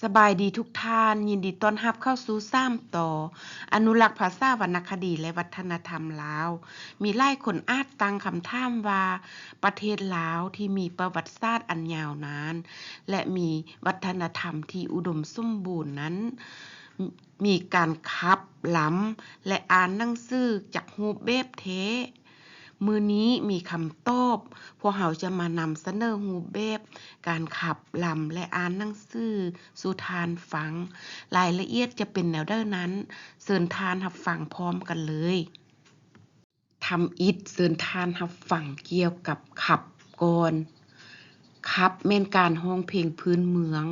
ສະບາຍດີທຸກທ່ານ, ຍິນດີຕ້ອນຮັບເຂົ້າສູ່ສາມຕໍ່ ອະນຸລັກພາສາ, ວັນນະຄະດີ ແລະ ວັດທະນະທຳລາວ. ມີຫຼາຍຄົນອາດຕັ້ງຄຳຖາມວ່າ ປະເທດລາວທີ່ມີປະຫວັດສາດອັນຍາວນານ ແລະ ມີວັດທະນະທຳທີ່ອຸດົມສົມບູນນັ້ນ ມີການຂັບລຳ ແລະ ອ່ານໜັງສືຈັກຮູບແບບແທ້? ມື້ນີ້ມີຄຳຕອບ, ພວກເຮົາຈະມານຳສະເໜີຮູບແບບການຂັບລຳ ແລະ ອ່ານໜັງສືສູ່ທ່ານຟັງ. ລາຍລະອຽດຈະເປັນແນວໃດນັ້ນ, ເຊີນທ່ານຮັບຟັງພ້ອມກັນເລີຍ. ທຳອິດເຊີນທ່ານຮັບຟັງກ່ຽວກັບຂັບກ່ອນ. ຂັບແມ່ນການຮ້ອງເພງພື້ນເມືອງ,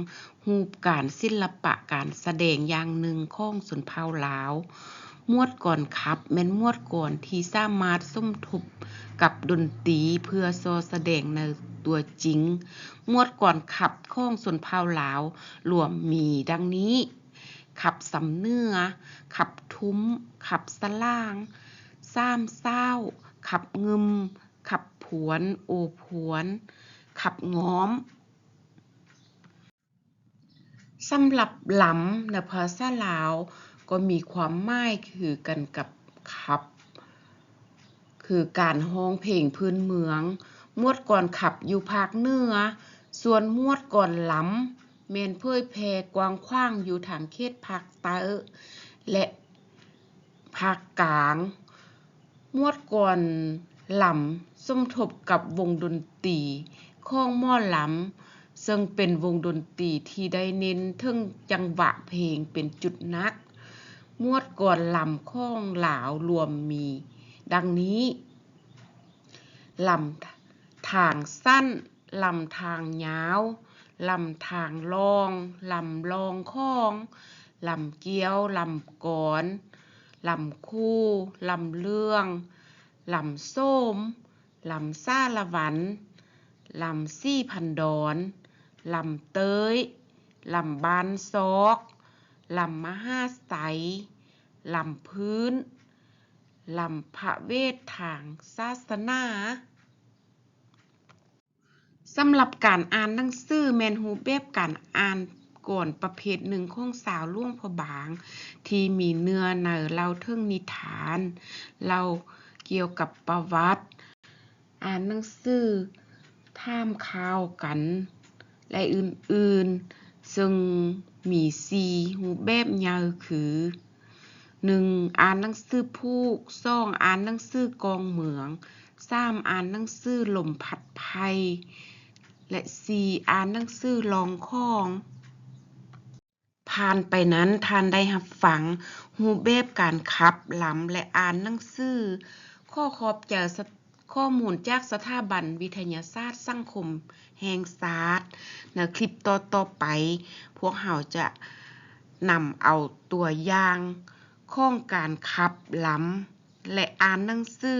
ຮູບການສິລະປະການສະແດງຢ່າງໜຶ່ງຂອງຊົນເຜົ່າລາວ. ໝວດກອນຂັບແມ່ນໝວດກອນທີ່ສາມາດສົມທົບກັບດົນຕີເພື່ອສໍ້ສະແດງໃນຕົວຈິງ. ໝວດກອນຂັບຂອງຊົນເຜົ່າລາວລວມມີດັ່ງນີ້: ຂັບສຳເໜືອ, ຂັບທຸ້ມ, ຂັບສະຫຼາງ, ສາມສ້າວ, ຂັບງື່ມ, ຂັບຜວນ, ໂອຜວນ, ຂັບງອມ. ສຳລັບລຳໃນພາສາລາວກໍມີຄວາມໝາຍຄືກັນກັບຂັບ ຄືການຮ້ອງເພງພື້ນເມືອງ. ໝວດກອນຂັບຢູ່ພາກເໜືອ, ສ່ວນໝວດກອນລຳແມ່ນເຜີຍແຜ່ກວ້າງຂວາງຢູ່ທາງເຂດພາກໃຕ້ ແລະ ພາກກາງ. ໝວດກອນລຳສົມທົບກັບວົງດົນຕີຂອງໝໍລຳ, ເຊິ່ງເປັນວົງດົນຕີທີ່ໄດ້ເນັ້ນເຖິງຈັງຫວະເພງເປັນຈຸດໜັກ. ໝວດກອນລຳຂອງລາວລວມມີດັ່ງນີ້: ລຳທາງສັ້ນ, ລຳທາງຍາວ, ລຳທາງລ່ອງ, ລຳລ່ອງຂອງ, ລຳກ່ຽວ, ລຳກອນ, ລຳຄູ່, ລຳເລື່ອງ, ລຳໂສມ, ລຳສາລະວັນ, ລຳສີພັນດອນ, ລຳເຕີຍ, ລຳບ້ານຊອກ, ລຳມະຫາໄຊ, ລຳພື້ນ, ລຳພະເວດທາງສາສະໜາ. ສຳລັບການອ່ານໜັງສືແມ່ນຮູບແບບການອ່ານກອນປະເພດໜຶ່ງຂອງຊາວຫຼວງພະບາງ ທີ່ມີເນື້ອໃນເລົ່າເຖິງນິທານ, ເລົ່າກ່ຽວກັບປະຫວັດ, ອ່ານໜັງສືຖາມຂ່າວກັນ ແລະ ອື່ນໆ, ເຊິ່ງມີສີ່ຮູບແບບໃຫຍ່ຄື ໜຶ່ງ ອ່ານໜັງສືຜູກ, ສອງ ອ່ານໜັງສືກອງເມືອງ, ສາມ ອ່ານໜັງສືລົມພັດໄຜ່ ແລະ ສີ່ ອ່ານໜັງສືລອງຂອງ. ຜ່ານໄປນັ້ນ, ທ່ານໄດ້ຮັບຟັງຮູບແບບການຂັບລຳ ແລະ ອ່ານໜັງສື. ຂໍຂອບໃຈ ຂໍ້ມູນຈາກສະຖາບັນວິທະຍາສາດສັງຄົມແຫ່ງຊາດ. ໃນຄລິບຕໍ່ໆໄປ, ພວກເຮົາຈະນຳເອົາຕົວຢ່າງຂອງການຂັບລຳ ແລະ ອ່ານໜັງສື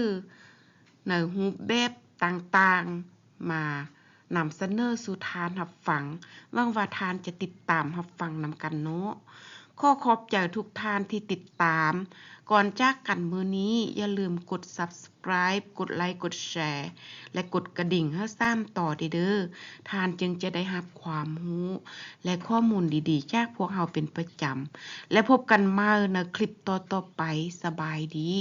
ໃນຮູບແບບຕ່າງໆ ມານຳສະເໜີສູ່ທ່ານຮັບຟັງ. ຫວັງວ່າທ່ານຈະຕິດຕາມຮັບຟັງນຳກັນເນາະ. ຂໍຂອບໃຈທຸກທ່ານທີ່ຕິດຕາມ. ກ່ອນຈາກກັນມື້ນີ້, ຢ່າລືມກົດ Subscribe ກົດໄລ, ກົດແຊ ແລະ ກົດກະດິ່ງໃຫ້ສາມຕໍ່ເດີ້. ທ່ານຈຶ່ງຈະໄດ້ຮັບຄວາມຮູ້ ແລະ ຂໍ້ມູນດີໆຈາກພວກເຮົາເປັນປະຈຳ. ແລະ ພົບກັນໃໝ່ໃນຄລິບຕໍ່ໆໄປ. ສະບາຍດີ.